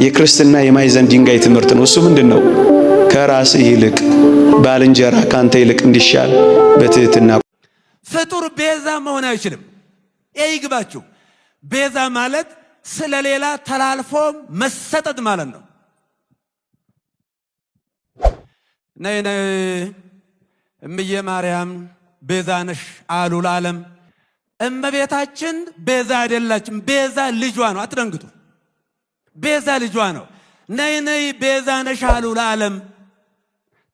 የክርስትና የማዕዘን ድንጋይ ትምህርት ነው። እሱ ምንድን ነው? ከራስህ ይልቅ ባልንጀራ ካንተ ይልቅ እንዲሻል በትህትና። ፍጡር ቤዛ መሆን አይችልም። ይህ ይግባችሁ። ቤዛ ማለት ስለሌላ ተላልፎ መሰጠት ማለት ነው። ነይ ነይ እምዬ ማርያም ቤዛ ነሽ አሉ ለዓለም። እመቤታችን ቤዛ አይደላችም። ቤዛ ልጇ ነው። አትደንግጡ። ቤዛ ልጇ ነው። ነይ ነይ ቤዛ ነሽ አሉ ለዓለም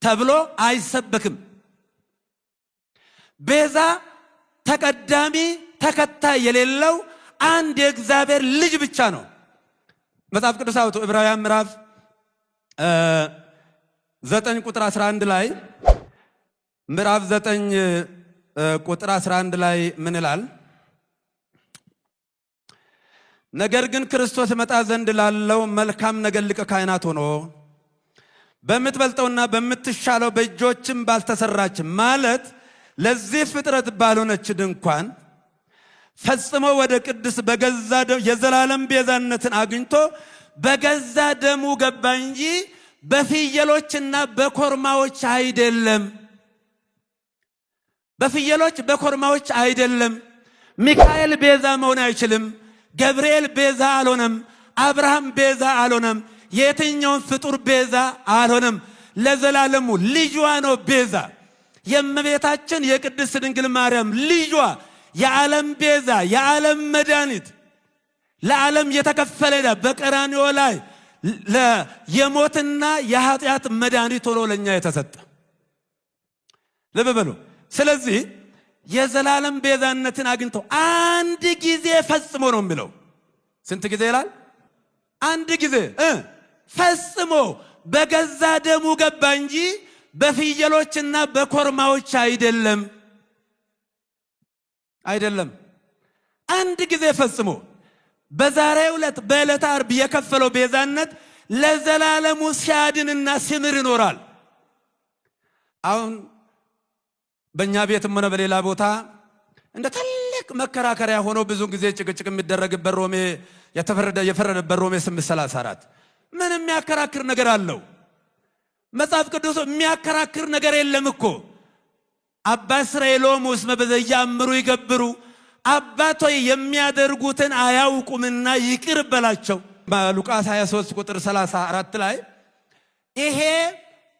ተብሎ አይሰበክም። ቤዛ ተቀዳሚ ተከታይ የሌለው አንድ የእግዚአብሔር ልጅ ብቻ ነው። መጽሐፍ ቅዱስ አውጡ። ዕብራውያን ምዕራፍ 9 ቁጥር 11 ላይ፣ ምዕራፍ 9 ቁጥር 11 ላይ ምን ይላል? ነገር ግን ክርስቶስ መጣ ዘንድ ላለው መልካም ነገር ሊቀ ካህናት ሆኖ በምትበልጠውና በምትሻለው በእጆችም ባልተሰራች፣ ማለት ለዚህ ፍጥረት ባልሆነች ድንኳን ፈጽሞ ወደ ቅድስት በገዛ የዘላለም ቤዛነትን አግኝቶ በገዛ ደሙ ገባ እንጂ በፍየሎችና በኮርማዎች አይደለም። በፍየሎች በኮርማዎች አይደለም። ሚካኤል ቤዛ መሆን አይችልም። ገብርኤል ቤዛ አልሆነም። አብርሃም ቤዛ አልሆነም። የትኛውን ፍጡር ቤዛ አልሆነም። ለዘላለሙ ልጇ ነው ቤዛ። የእመቤታችን የቅድስት ድንግል ማርያም ልጇ የዓለም ቤዛ፣ የዓለም መድኃኒት፣ ለዓለም የተከፈለ ዕዳ በቀራንዮ ላይ የሞትና የኃጢአት መድኃኒት ሆኖ ለእኛ የተሰጠ። ልብ በሉ። ስለዚህ የዘላለም ቤዛነትን አግኝተው አንድ ጊዜ ፈጽሞ ነው የሚለው። ስንት ጊዜ ይላል? አንድ ጊዜ ፈጽሞ በገዛ ደሙ ገባ እንጂ በፍየሎችና በኮርማዎች አይደለም፣ አይደለም። አንድ ጊዜ ፈጽሞ በዛሬው ዕለት በዕለተ ዓርብ የከፈለው ቤዛነት ለዘላለሙ ሲያድንና ሲምር ይኖራል። አሁን በእኛ ቤትም ሆነ በሌላ ቦታ እንደ ትልቅ መከራከሪያ ሆኖ ብዙ ጊዜ ጭቅጭቅ የሚደረግበት ሮሜ የፈረደበት ሮሜ 8:34 ምን የሚያከራክር ነገር አለው? መጽሐፍ ቅዱስ የሚያከራክር ነገር የለም እኮ። አባ እስራኤሎም እስመ በዘያእምሩ ይገብሩ፣ አባቶይ የሚያደርጉትን አያውቁምና ይቅር በላቸው። ሉቃስ 23 ቁጥር 34 ላይ ይሄ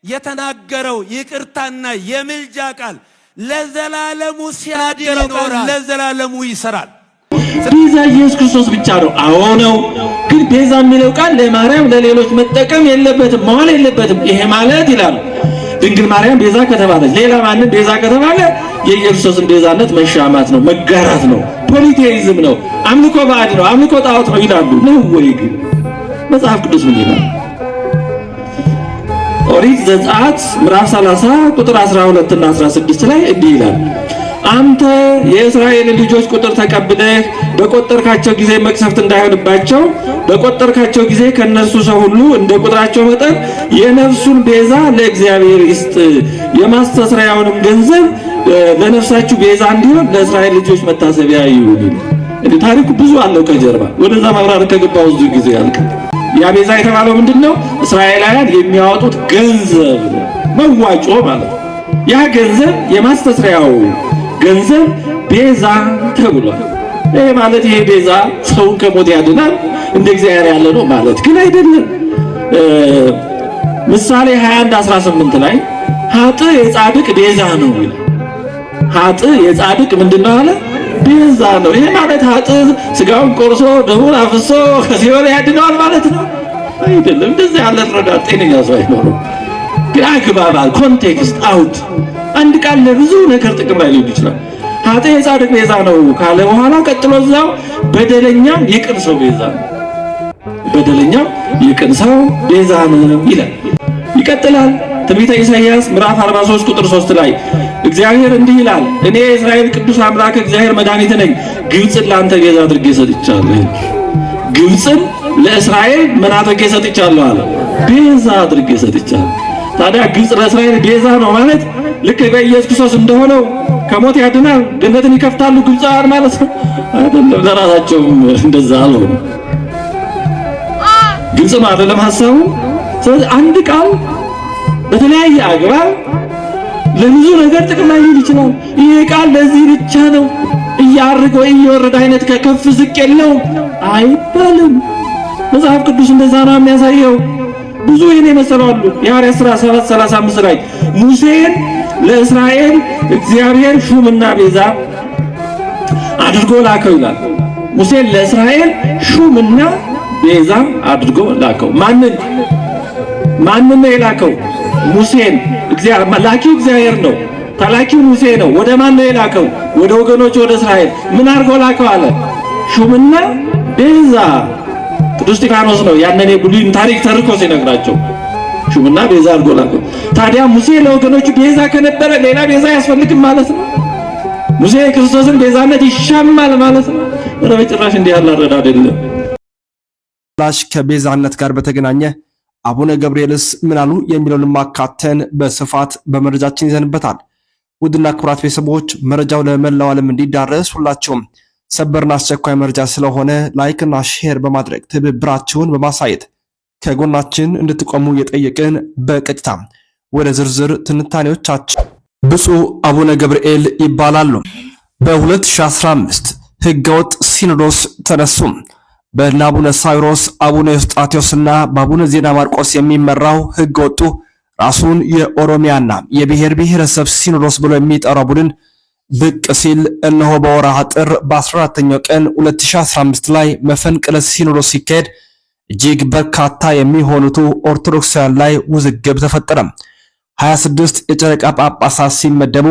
የተናገረው ይቅርታና የምልጃ ቃል ለዘላለሙ ሲያድን ይኖራል፣ ለዘላለሙ ይሰራል። ቤዛ ኢየሱስ ክርስቶስ ብቻ ነው። አዎ ነው። ግን ቤዛ የሚለው ቃል ለማርያም ለሌሎች መጠቀም የለበትም፣ መዋል የለበትም። ይሄ ማለት ይላሉ ድንግል ማርያም ቤዛ ከተባለች ሌላ ማንም ቤዛ ከተባለ የኢየሱስን ቤዛነት መሻማት ነው፣ መጋራት ነው፣ polytheism ነው፣ አምልኮ ባዕድ ነው፣ አምልኮ ጣዖት ነው ይላሉ። ነው ወይ ግን? መጽሐፍ ቅዱስ ምን ይላል? ኦሪት ዘጸአት ምዕራፍ 30 ቁጥር 12 እና 16 ላይ እንዲህ ይላል። አንተ የእስራኤልን ልጆች ቁጥር ተቀብለህ በቆጠርካቸው ጊዜ መቅሰፍት እንዳይሆንባቸው በቆጠርካቸው ጊዜ ከእነርሱ ሰው ሁሉ እንደ ቁጥራቸው መጠን የነፍሱን ቤዛ ለእግዚአብሔር ይስጥ፣ የማስተስረያውንም ገንዘብ ለነፍሳችሁ ቤዛ እንዲሆን ለእስራኤል ልጆች መታሰቢያ ይሁን። እንዴ ታሪኩ ብዙ አለው ከጀርባ። ወደዛ ማብራራት ከገባው ብዙ ጊዜ ያልቃል። ያ ቤዛ የተባለው ምንድነው? እስራኤላውያን የሚያወጡት ገንዘብ ነው፣ መዋጮ ማለት ነው። ያ ገንዘብ የማስተስረያው ገንዘብ ቤዛ ተብሏል። ይሄ ማለት ይሄ ቤዛ ሰውን ከሞት ያድናል እንደ እግዚአብሔር ያለ ነው ማለት ግን አይደለም። ምሳሌ 21 18 ላይ ኃጥእ የጻድቅ ቤዛ ነው ይላል። ኃጥእ የጻድቅ ምንድነው አለ? ቤዛ ነው። ይሄ ማለት ኃጥእ ስጋውን ቆርሶ ደሙን አፍሶ ከሲኦል ያድነዋል ማለት ነው አይደለም። እንደዚህ ያለ ረዳት ጤነኛ ሰው አይኖርም። ግን አግባባል context አውድ አንድ ቃል ለብዙ ነገር ጥቅም ላይ ሊውል ይችላል። ኃጥእ የጻድቅ ቤዛ ነው ካለ በኋላ ቀጥሎ እዛው በደለኛም የቅን ሰው ቤዛ ነው፣ በደለኛም የቅን ሰው ቤዛ ነው ይላል። ይቀጥላል። ትንቢተ ኢሳይያስ ምዕራፍ 43 ቁጥር 3 ላይ እግዚአብሔር እንዲህ ይላል፣ እኔ የእስራኤል ቅዱስ አምላክ እግዚአብሔር መድኃኒት ነኝ፣ ግብፅን ለአንተ ቤዛ አድርጌ ሰጥቻለሁ። ግብፅን ለእስራኤል ምን አድርጌ ሰጥቻለሁ አለ? ቤዛ አድርጌ ሰጥቻለሁ። ታዲያ ግብፅ ለእስራኤል ቤዛ ነው ማለት ልክ በኢየሱስ ክርስቶስ እንደሆነው ከሞት ያድናል፣ ገነትን ይከፍታሉ ግብፃውያን ማለት ነው አይደለም። ለራሳቸውም እንደዛ አልሆነም። ግልጽ ነው አይደለም ሐሳቡ? ስለዚህ አንድ ቃል በተለያየ አግባብ ለብዙ ነገር ጥቅም ላይ ሊውል ይችላል። ይሄ ቃል ለዚህ ብቻ ነው እያርገ ወይ እየወረደ አይነት ከከፍ ዝቅ የለውም አይባልም። መጽሐፍ ቅዱስ እንደዛ ነው የሚያሳየው። ብዙ ይሄን የመሰሉ አሉ። የሐዋርያት ሥራ 7:35 ላይ ሙሴን ለእስራኤል እግዚአብሔር ሹምና ቤዛ አድርጎ ላከው ይላል። ሙሴን ለእስራኤል ሹምና ቤዛ አድርጎ ላከው። ማንን ማንን ነው የላከው? ሙሴን። ላኪው እግዚአብሔር ነው። ተላኪው ሙሴ ነው። ወደ ማን ነው የላከው? ወደ ወገኖቹ ወደ እስራኤል። ምን አድርጎ ላከው አለ? ሹምና ቤዛ። ቅዱስ እስጢፋኖስ ነው ያንን የብሉይን ታሪክ ተርኮ ሲነግራቸው ሹምና ቤዛ አድርጎ ላከው። ታዲያ ሙሴ ለወገኖቹ ቤዛ ከነበረ ሌላ ቤዛ አያስፈልግም ማለት ነው? ሙሴ የክርስቶስን ቤዛነት ይሻማል ማለት ነው? ኧረ በጭራሽ እንዲህ ያለ አረዳድ አይደለም። ላሽ ከቤዛነት ጋር በተገናኘ አቡነ ገብርኤልስ ምን አሉ የሚለውን ማካተን በስፋት በመረጃችን ይዘንበታል። ውድና ክቡራት ቤተሰቦች መረጃው ለመላው ዓለም እንዲዳረስ ሁላችሁም ሰበርና አስቸኳይ መረጃ ስለሆነ like ና share በማድረግ ትብብራችሁን በማሳየት ከጎናችን እንድትቆሙ እየጠየቅን በቀጥታ ወደ ዝርዝር ትንታኔዎቻችን። ብፁዕ አቡነ ገብርኤል ይባላሉ። በ2015 ህገወጥ ሲኖዶስ ተነሱ። በእነ አቡነ ሳዊሮስ፣ አቡነ ኤዎስጣቴዎስና በአቡነ ዜና ማርቆስ የሚመራው ህገወጡ ራሱን የኦሮሚያና የብሔር ብሔረሰብ ሲኖዶስ ብሎ የሚጠራው ቡድን ብቅ ሲል እነሆ በወርሃ ጥር በ14ኛው ቀን 2015 ላይ መፈንቅለ ሲኖዶስ ሲካሄድ እጅግ በርካታ የሚሆኑት ኦርቶዶክሳውያን ላይ ውዝግብ ተፈጠረ። 26 የጨረቃ ጳጳሳት ሲመደቡ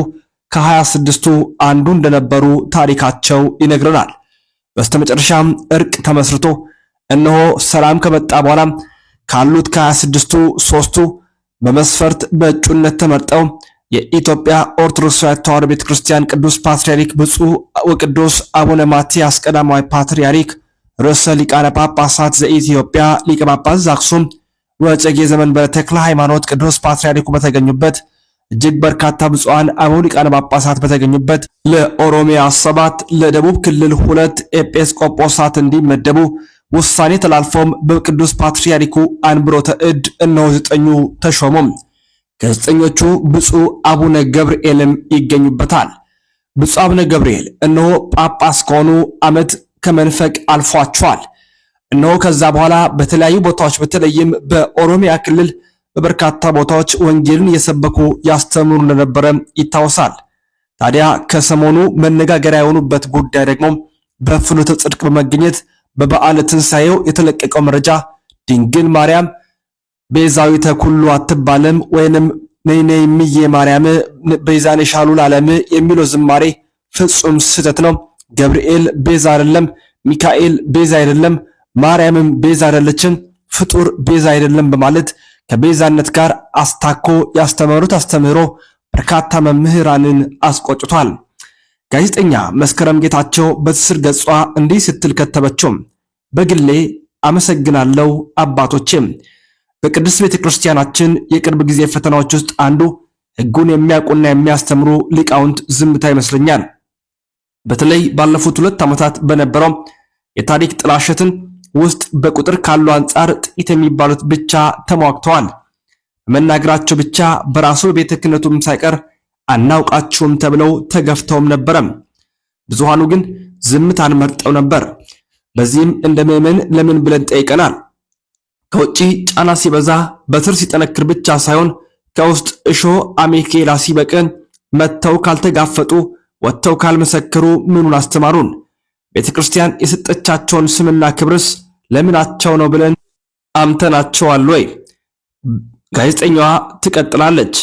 ከ26ቱ አንዱ እንደነበሩ ታሪካቸው ይነግረናል። በስተመጨረሻም እርቅ ተመስርቶ እነሆ ሰላም ከመጣ በኋላ ካሉት ከ26ቱ ሶስቱ በመስፈርት በእጩነት ተመርጠው የኢትዮጵያ ኦርቶዶክስ ተዋሕዶ ቤተክርስቲያን ቅዱስ ፓትርያርክ ብፁዕ ወቅዱስ አቡነ ማትያስ ቀዳማዊ ፓትርያርክ ርዕሰ ሊቃነ ጳጳሳት ዘኢትዮጵያ ሊቀ ጳጳስ ዘአክሱም ወዕጨጌ ዘመንበረ ተክለ ሃይማኖት ቅዱስ ፓትርያርኩ በተገኙበት እጅግ በርካታ ብፁዓን አበው ሊቃነ ጳጳሳት በተገኙበት ለኦሮሚያ 7፣ ለደቡብ ክልል 2 ኤጲስቆጶሳት እንዲመደቡ ውሳኔ ተላልፎም በቅዱስ ፓትርያርኩ አንብሮተ እድ እነሆ 9ኙ ተሾሙም። ከ9ኞቹ ብፁዕ አቡነ ገብርኤልም ይገኙበታል። ብፁዕ አቡነ ገብርኤል እነሆ ጳጳስ ከሆኑ ዓመት ከመንፈቅ አልፏቸዋል። እነሆ ከዛ በኋላ በተለያዩ ቦታዎች በተለይም በኦሮሚያ ክልል በበርካታ ቦታዎች ወንጌልን እየሰበኩ ያስተምሩ እንደነበረ ይታወሳል። ታዲያ ከሰሞኑ መነጋገሪያ የሆኑበት ጉዳይ ደግሞ በፍኖተ ጽድቅ በመገኘት በበዓለ ትንሣኤው የተለቀቀው መረጃ ድንግል ማርያም ቤዛዊተ ኩሉ አትባልም ወይንም ነይ ነይ እምዬ ማርያም ቤዛነ ሻሉ ለዓለም የሚለው ዝማሬ ፍጹም ስህተት ነው። ገብርኤል ቤዛ አይደለም፣ ሚካኤል ቤዛ አይደለም፣ ማርያምም ቤዛ አይደለችም፣ ፍጡር ቤዛ አይደለም በማለት ከቤዛነት ጋር አስታኮ ያስተማሩት አስተምህሮ በርካታ መምህራንን አስቆጭቷል። ጋዜጠኛ መስከረም ጌታቸው በትስስር ገጿ እንዲህ ስትል ከተበችው፣ በግሌ አመሰግናለሁ አባቶቼም። በቅድስት ቤተ ክርስቲያናችን የቅርብ ጊዜ ፈተናዎች ውስጥ አንዱ ሕጉን የሚያውቁና የሚያስተምሩ ሊቃውንት ዝምታ ይመስለኛል። በተለይ ባለፉት 2 ዓመታት በነበረው የታሪክ ጥላሸትን ውስጥ በቁጥር ካሉ አንጻር ጥቂት የሚባሉት ብቻ ተሟግተዋል። በመናገራቸው ብቻ በራሱ በቤተ ክህነቱም ሳይቀር አናውቃችሁም ተብለው ተገፍተውም ነበረ። ብዙሃኑ ግን ዝምታን መርጠው ነበር። በዚህም እንደ ምዕመን ለምን ብለን ጠይቀናል። ከውጪ ጫና ሲበዛ በትር ሲጠነክር ብቻ ሳይሆን ከውስጥ እሾህ አሜኬላ ሲበቅል መጥተው ካልተጋፈጡ ወጥተው ካልመሰከሩ ምኑን አስተማሩን? ቤተ ክርስቲያን የሰጠቻቸውን ስምና ክብርስ ለምናቸው ነው ብለን አምተናቸዋል ወይ? ጋዜጠኛዋ ትቀጥላለች።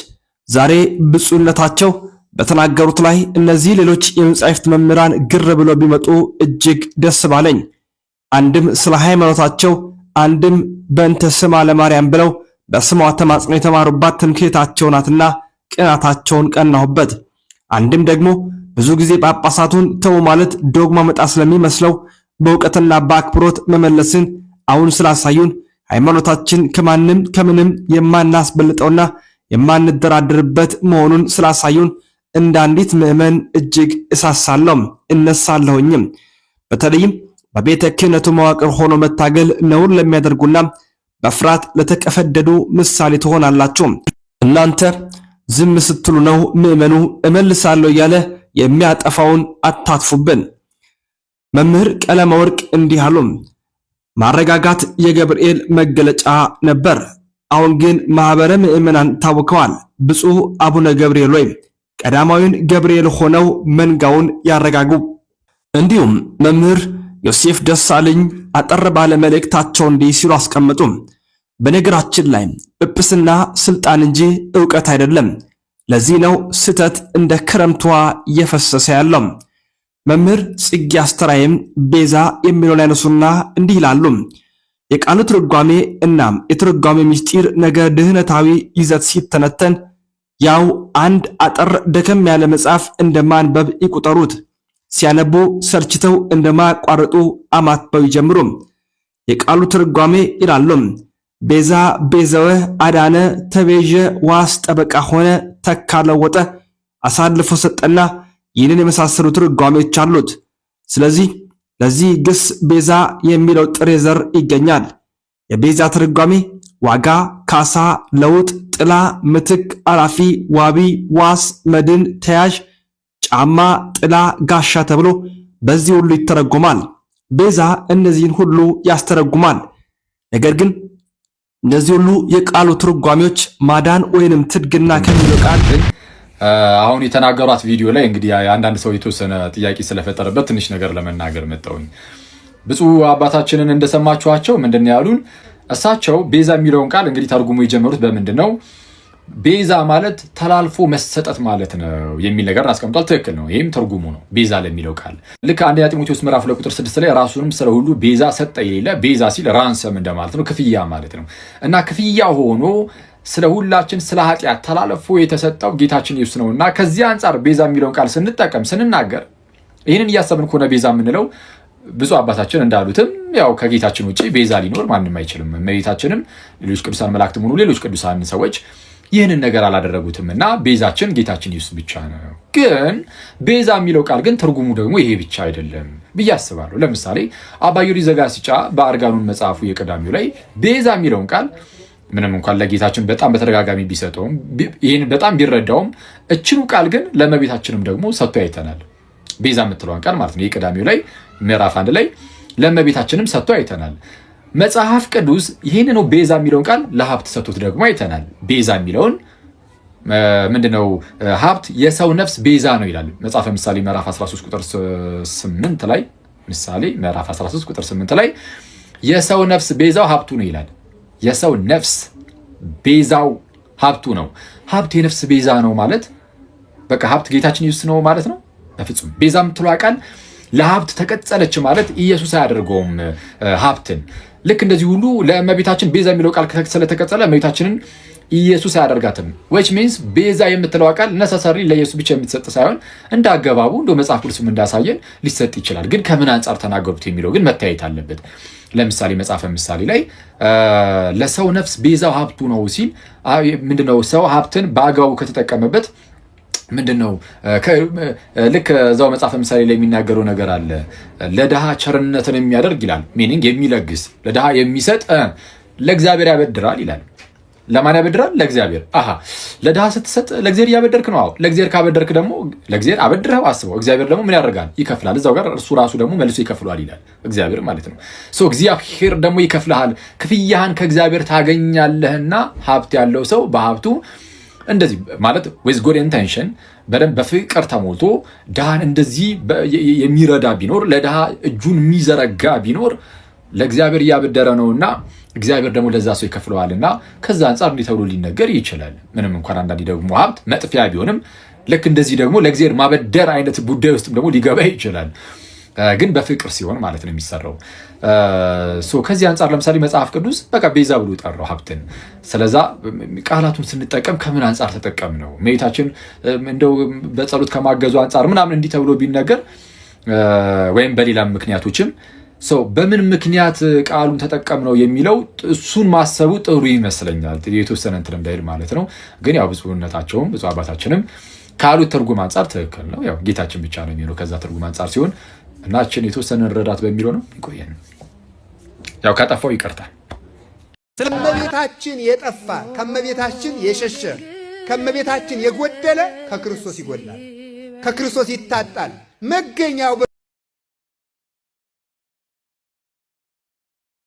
ዛሬ ብፁዕነታቸው በተናገሩት ላይ እነዚህ ሌሎች የመጻሕፍት መምህራን ግር ብለው ቢመጡ እጅግ ደስ ባለኝ። አንድም ስለ ሃይማኖታቸው፣ አንድም በእንተ ስማ ለማርያም ብለው በስሟ ተማጽነው የተማሩባት ትምክህታቸው ናትና ቅናታቸውን ቀናሁበት። አንድም ደግሞ ብዙ ጊዜ ጳጳሳቱን ተው ማለት ዶግማ መጣ ስለሚመስለው በእውቀትና በአክብሮት መመለስን አሁን ስላሳዩን ሃይማኖታችን ከማንም ከምንም የማናስበልጠውና የማንደራደርበት መሆኑን ስላሳዩን እንደ አንዲት ምዕመን እጅግ እሳሳለሁ እነሳለሁኝም። በተለይም በቤተ ክህነቱ መዋቅር ሆኖ መታገል ነውር ለሚያደርጉና በፍርሃት ለተቀፈደዱ ምሳሌ ትሆናላችሁ። እናንተ ዝም ስትሉ ነው ምዕመኑ እመልሳለሁ እያለ የሚያጠፋውን አታጥፉብን። መምህር ቀለመ ወርቅ እንዲህ አሉ። ማረጋጋት የገብርኤል መገለጫ ነበር። አሁን ግን ማህበረ ምዕመናን ታውከዋል። ብፁዕ አቡነ ገብርኤል ወይም ቀዳማዊን ገብርኤል ሆነው መንጋውን ያረጋጉ። እንዲሁም መምህር ዮሴፍ ደሳለኝ አጠር ባለ መልእክታቸው እንዲህ ሲሉ አስቀምጡ። በነገራችን ላይ ጵጵስና ስልጣን እንጂ ዕውቀት አይደለም። ለዚህ ነው ስህተት እንደ ክረምቷ እየፈሰሰ ያለው። መምህር ጽጌ አስተራይም ቤዛ የሚለውን ያነሱና እንዲህ ይላሉ። የቃሉ ትርጓሜ እናም የትርጓሜ ምስጢር ነገር ድህነታዊ ይዘት ሲተነተን ያው አንድ አጠር ደከም ያለ መጽሐፍ እንደማንበብ ይቁጠሩት። ሲያነቡ ሰልችተው እንደማያቋርጡ አማትበው ይጀምሩ። የቃሉ ትርጓሜ ይላሉ ቤዛ፣ ቤዘወ፣ አዳነ፣ ተቤዠ፣ ዋስ፣ ጠበቃ ሆነ፣ ተካ፣ ለወጠ፣ አሳልፎ ሰጠና ይህንን የመሳሰሉ ትርጓሜዎች አሉት። ስለዚህ ለዚህ ግስ ቤዛ የሚለው ጥሬ ዘር ይገኛል። የቤዛ ትርጓሜ ዋጋ፣ ካሳ፣ ለውጥ፣ ጥላ፣ ምትክ፣ አላፊ፣ ዋቢ፣ ዋስ፣ መድን፣ ተያዥ፣ ጫማ፣ ጥላ፣ ጋሻ ተብሎ በዚህ ሁሉ ይተረጎማል። ቤዛ እነዚህን ሁሉ ያስተረጉማል። ነገር ግን እነዚህ ሁሉ የቃሉ ትርጓሜዎች ማዳን ወይንም ትድግና ከሚለው ቃል አሁን የተናገሯት ቪዲዮ ላይ እንግዲህ አንዳንድ ሰው የተወሰነ ጥያቄ ስለፈጠረበት ትንሽ ነገር ለመናገር መጣሁኝ። ብፁዕ አባታችንን እንደሰማችኋቸው ምንድን ያሉን? እሳቸው ቤዛ የሚለውን ቃል እንግዲህ ተርጉሞ የጀመሩት በምንድን ነው? ቤዛ ማለት ተላልፎ መሰጠት ማለት ነው የሚል ነገር አስቀምጧል። ትክክል ነው። ይህም ትርጉሙ ነው ቤዛ ለሚለው ቃል። ልክ አንደኛ ጢሞቴዎስ ምዕራፍ 2 ቁጥር 6 ላይ ራሱንም ስለ ሁሉ ቤዛ ሰጠ የሌለ ቤዛ ሲል ransom እንደማለት ነው፣ ክፍያ ማለት ነው። እና ክፍያ ሆኖ ስለ ሁላችን ስለ ኃጢአት ተላልፎ የተሰጠው ጌታችን ኢየሱስ ነው። እና ከዚህ አንጻር ቤዛ የሚለውን ቃል ስንጠቀም ስንናገር ይህንን እያሰብን ከሆነ ቤዛ የምንለው ብፁዕ አባታችን እንዳሉትም ያው ከጌታችን ውጭ ቤዛ ሊኖር ማንም አይችልም። እመቤታችንም ሌሎች ቅዱሳን መላእክትም ሆኑ ሌሎች ቅዱሳን ሰዎች ይህንን ነገር አላደረጉትም እና ቤዛችን ጌታችን ኢየሱስ ብቻ ነው። ግን ቤዛ የሚለው ቃል ግን ትርጉሙ ደግሞ ይሄ ብቻ አይደለም ብዬ አስባለሁ። ለምሳሌ አባ ጊዮርጊስ ዘጋስጫ በአርጋኖን መጽሐፉ የቀዳሚው ላይ ቤዛ የሚለውን ቃል ምንም እንኳን ለጌታችን በጣም በተደጋጋሚ ቢሰጠውም ይህን በጣም ቢረዳውም እችኑ ቃል ግን ለእመቤታችንም ደግሞ ሰጥቶ አይተናል። ቤዛ የምትለዋን ቃል ማለት ነው። የቀዳሚው ላይ ምዕራፍ 1 ላይ ለእመቤታችንም ሰጥቶ አይተናል። መጽሐፍ ቅዱስ ይህንኑ ቤዛ የሚለውን ቃል ለሀብት ሰጥቶት ደግሞ አይተናል። ቤዛ የሚለውን ምንድነው? ሀብት የሰው ነፍስ ቤዛ ነው ይላል መጽሐፈ ምሳሌ ምዕራፍ 13 ቁጥር 8 ላይ፣ ምሳሌ ምዕራፍ 13 ቁጥር 8 ላይ የሰው ነፍስ ቤዛው ሀብቱ ነው ይላል። የሰው ነፍስ ቤዛው ሀብቱ ነው። ሀብት የነፍስ ቤዛ ነው ማለት በቃ ሀብት ጌታችን ኢየሱስ ነው ማለት ነው? በፍጹም። ቤዛ የምትለዋ ቃል ለሀብት ተቀጸለች ማለት ኢየሱስ አያደርገውም ሀብትን። ልክ እንደዚህ ሁሉ ለእመቤታችን ቤዛ የሚለው ቃል ስለተቀጸለ እመቤታችንን ኢየሱስ አያደርጋትም። Which means ቤዛ የምትለው ቃል necessarily ለኢየሱስ ብቻ የምትሰጥ ሳይሆን እንደ አገባቡ እንደ መጽሐፍ ቅዱስም እንዳሳየን ሊሰጥ ይችላል። ግን ከምን አንጻር ተናገሩት የሚለው ግን መታየት አለበት። ለምሳሌ መጽሐፈ ምሳሌ ላይ ለሰው ነፍስ ቤዛው ሀብቱ ነው ሲል ምንድነው? ሰው ሀብትን በአግባቡ ከተጠቀመበት ምንድን ነው? ልክ እዛው መጽሐፈ ምሳሌ ላይ የሚናገረው ነገር አለ። ለድሃ ቸርነትን የሚያደርግ ይላል፣ meaning የሚለግስ፣ ለድሃ የሚሰጥ ለእግዚአብሔር ያበድራል ይላል። ለማን ያበድራል? ለእግዚአብሔር። አሃ፣ ለድሃ ስትሰጥ ለእግዚአብሔር እያበደርክ ነው። አዎ፣ ለእግዚአብሔር ካበደርክ ደግሞ ለእግዚአብሔር አበድረው አስበው፣ እግዚአብሔር ደግሞ ምን ያደርጋል? ይከፍላል። እዛው ጋር እርሱ ራሱ ደግሞ መልሶ ይከፍሏል ይላል እግዚአብሔር ማለት ነው። So እግዚአብሔር ደግሞ ይከፍልሃል፣ ክፍያህን ከእግዚአብሔር ታገኛለህና ሀብት ያለው ሰው በሀብቱ እንደዚህ ማለት with good intention በደንብ በፍቅር ተሞልቶ ድሃን እንደዚህ የሚረዳ ቢኖር፣ ለድሃ እጁን የሚዘረጋ ቢኖር ለእግዚአብሔር እያበደረ ነውና እግዚአብሔር ደግሞ ለዛ ሰው ይከፍለዋልና ከዛ አንጻር እንዲህ ተብሎ ሊነገር ይችላል። ምንም እንኳን አንዳንዴ ደግሞ ሀብት መጥፊያ ቢሆንም ልክ እንደዚህ ደግሞ ለእግዚአብሔር ማበደር አይነት ጉዳይ ውስጥም ደግሞ ሊገባ ይችላል። ግን በፍቅር ሲሆን ማለት ነው የሚሰራው። ከዚህ አንጻር ለምሳሌ መጽሐፍ ቅዱስ በቃ ቤዛ ብሎ ጠራው ሀብትን። ስለዛ ቃላቱን ስንጠቀም ከምን አንጻር ተጠቀም ነው? እመቤታችን እንደው በጸሎት ከማገዙ አንጻር ምናምን እንዲህ ተብሎ ቢነገር ወይም በሌላም ምክንያቶችም ሰው በምን ምክንያት ቃሉን ተጠቀም ነው የሚለው እሱን ማሰቡ ጥሩ ይመስለኛል። የተወሰነ እንትን እንዳይል ማለት ነው። ግን ያው ብፁዕነታቸውም ብፁዕ አባታችንም ካሉት ትርጉም አንጻር ትክክል ነው። ያው ጌታችን ብቻ ነው የሚሆነው ከዛ ትርጉም አንጻር ሲሆን እና እችን የተወሰነ እንረዳት በሚለው ነው። ይቆየን። ያው ካጠፋው ይቅርታል። ከእመቤታችን የጠፋ፣ ከእመቤታችን የሸሸ፣ ከእመቤታችን የጎደለ ከክርስቶስ ይጎድላል፣ ከክርስቶስ ይታጣል። መገኛው